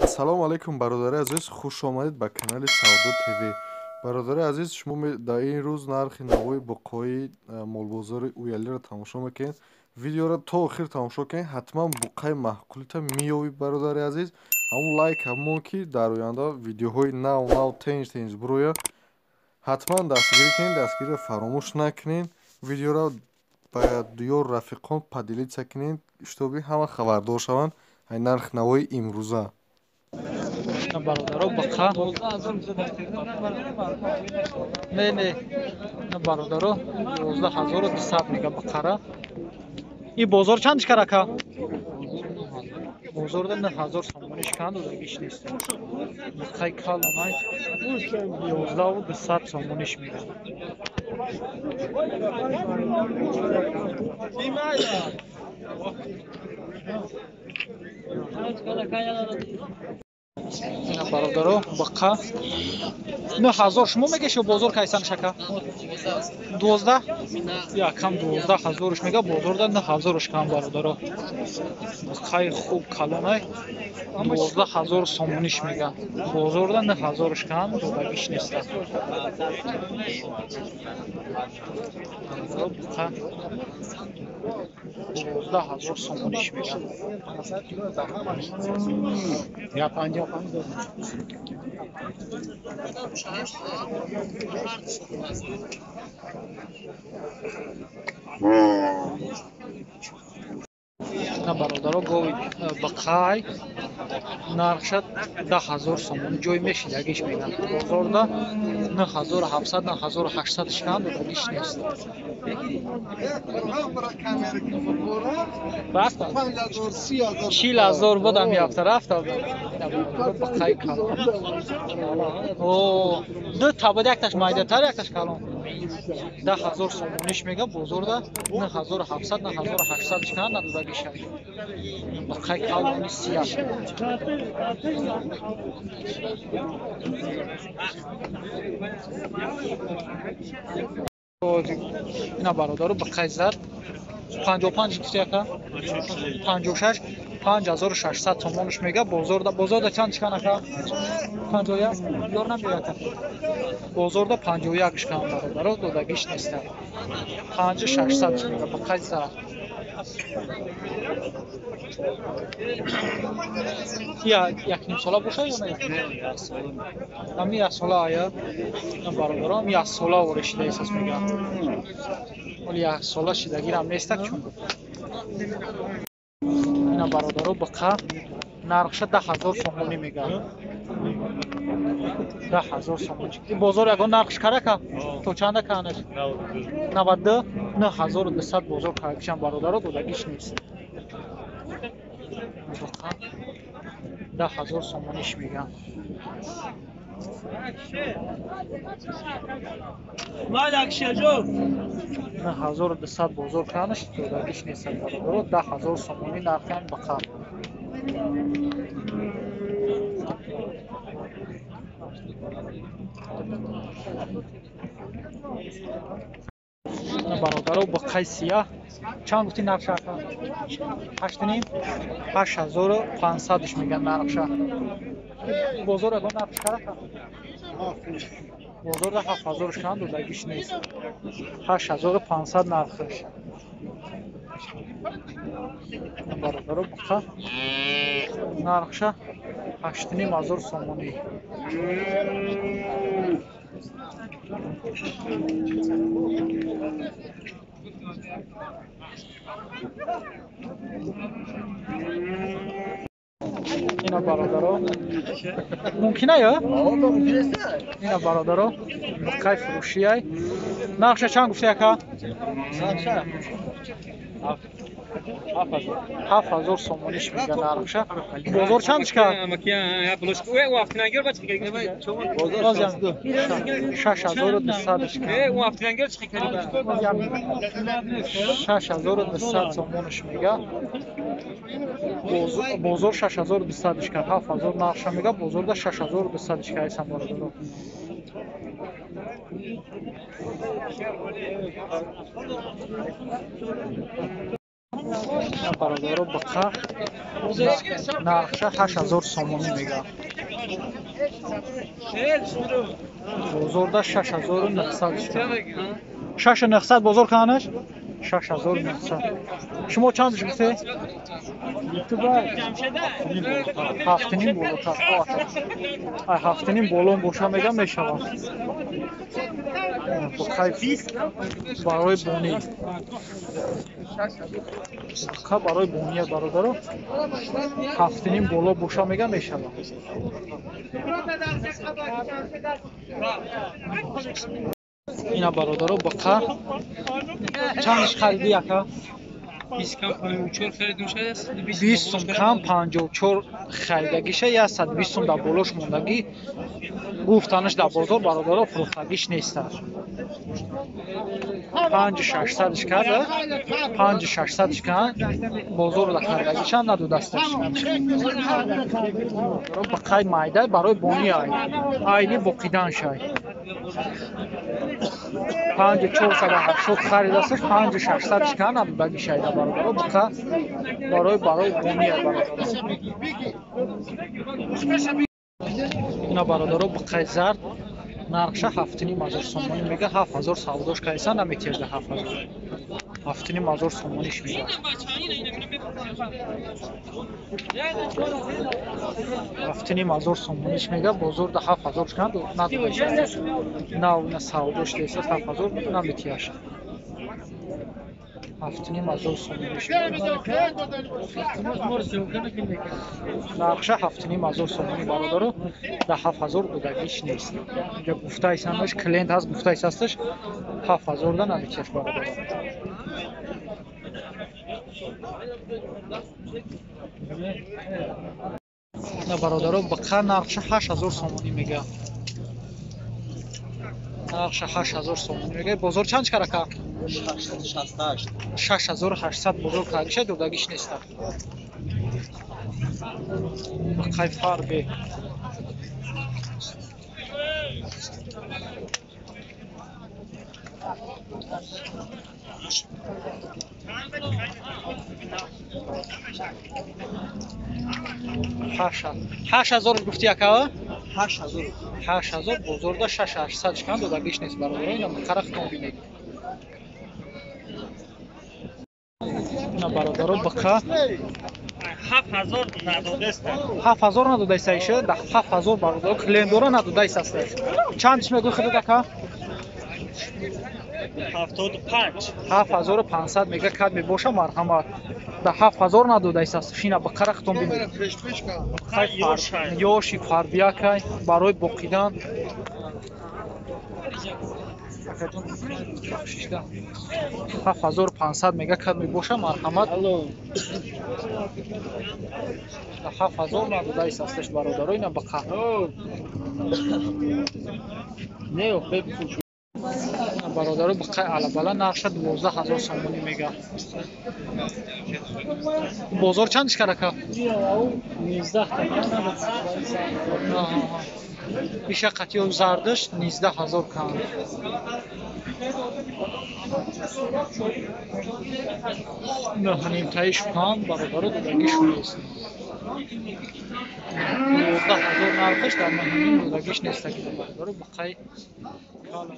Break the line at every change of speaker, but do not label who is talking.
Ассалому алайкум, бародари азиз, хуш омадед ба канали Савдо ТВ. Бародари азиз, шумо дар ин рӯз нархи навои буқҳои молбозори Уялиро тамошо мекунед. Видеоро то охир тамошо кунед, ҳатман буққаи маъқулита меёбед, бародари азиз. Ҳамун лайк ҳамон ки дар оянда видеоҳои нав нав тенҷ тенҷ бирояд. Ҳатман дастгирӣ кунед, дастгириро фаромӯш накунед. Видеоро ба ёр рафиқон поделиться кунед, чтобы ҳама хабардор шаванд ай нархи навои имрӯза.
Бародаро бақа не не бародаро 11200 мега бақара. И бозор чанд шикар ака? Бозорда 9000 сомонӣ шикан додагиш нест. Бақаи калонай 11200 сомониш мега. Бародаро бақа 9000 шумо мегеш ё бозор кайсан шака? 12 якам 12000 мега, бозорда 9000 кам бародаро. Бақаи хуб калонай 12000 сомониш мега. Бозорда 9000 кам додагиш нест. Бақа 12000 сомониш мега. Я 55 додам. На бародаро гови бақай нархша 10000 сомон ҷой мешидагиш меган. Бозорда 9700 9800 шикан додагиш нест. Рафта 40000 будам яфта рафта. Бақай калон. О, ду табад якташ майдатар якташ калон. 10000 сомониш мега, бозорда 9700 9800 шикан додагиш. Бақай калони сияҳ. Ина бародаро бақай зад 55 гуфтияка 56 5600 сомониш мега. Бозорда чанд шикан ака? 51 ёр намеяка. Бозорда 51 шикан бародаро додагиш нест. 5600 мега бақай зад. Я як ним сола боша ё не? Ами як сола ая. Бародарам як сола орешида эҳсос мегам. Оли як сола шидагирам нестак чун. Ина бародаро бақа нархша 10000 сомонӣ мегам. 10000 сомонӣ. Бозор ягон нархш карака? То чанда канаш? 92 9200 бозор каракшан бародаро додагиш нест. 10000 сомониш мегам. 9200 бозор канаш додагиш нест бародаро. 10000 сомонӣ нархи бақа. Бародаро бақаи сияҳ чанд гуфти нархша? 8.5 8500 меган нархша. Бозор ягон нархш карака? Бозорда 7000 шикан додагиш нест. 8500 нархш. Бародаро бақа нархша 8500 сомонӣ. Ина бародаро мумкин ая? Ина бародаро бақай фурӯшиай. Нархша чанд гуфти ака? 7000 сомониш мега нархша. Бозор чанд шикар? 6200 шикар. 6200 сомониш мега. Бозор 6200 шикар. 7000 нархша мега, бозорда 6200 шикар айсан бародаро. Бародаро бақа нархша 8000 сомонӣ мега. Бозорда 6900 шуд. 6900 бозор канаш? 6900. Шумо чандш гуфте? 7,5 болотар. Ай 7,5 болон боша мега мешавад. Бақай барои бонӣ. Бақа барои бония бародаро 7,5 боло боша мега мешавад. Ина бародаро бақа чандш хариди яка?
20 кам 54 харидум шуда.
20 сум кам 54 харидагиша 120 сум дар болош мондагӣ гуфтанаш дар бозор бародаро фурӯхтагиш нест. 5600 карда 5600 кан бозор да харидагиша надодасташ. Бақай майда барои бонӣ ай. Айни боқидан шай. 5480 харидасташ 5600 кан надодагиш айда бародаро бақа барои бонӣ ай бародаро. Ина бародаро бақай зард нархша 7,5 сомонӣ мега 7000 савдош кайса наметирда 7000. 7,5 сомониш мега. 7,5 сомониш мега бозорда 7000 кан надодаш. Нав ина савдош деса 7000 наметияш. 7,5 сомониш мега. Нархша 7,5 сомонӣ бародаро да 7000 додагиш нест. Инҷа гуфтаисанаш клиент ҳаст гуфтаис ҳасташ 7000 да наметияш бародаро. На бародаро бақа нархша 8000 сомонӣ мега. Нархша 8000 сомонӣ мега. Бозор чанд чикар ака?
668.
6800 бозор кардагиша додагиш нест. Бақай фарбе. Ҳашт ҳазор гуфти ака?
8000.
8000 бозорда 6800 кан додагиш нест бародаро. Ина бақара хитон бинед. Ина бародаро бақа
7000 надодаст.
7000 надодаиста иша? Да 7000 бародаро клиентдора надодаист аст. Чандш мегӯй худат ака?
75.
7500 мега кад мебоша марҳамат. Да 7000 надодаист аст. Шина бақара хитон бинед. Ёши фарбиякай барои боқидан. 7500 мега кад мебоша марҳамат. Да 7000 надодаист асташ бародаро ина бақа. Бародаро бақай алабала нархша 12000 сомонӣ мега. Бозор чанд шикар ака?
19 та.
Иша қатиё зардаш 19000 кан. Нӯҳнимтаиш кан бародаро додагиш нест. 12000 нархаш дар нӯҳним додагиш нест бародаро бақай калон.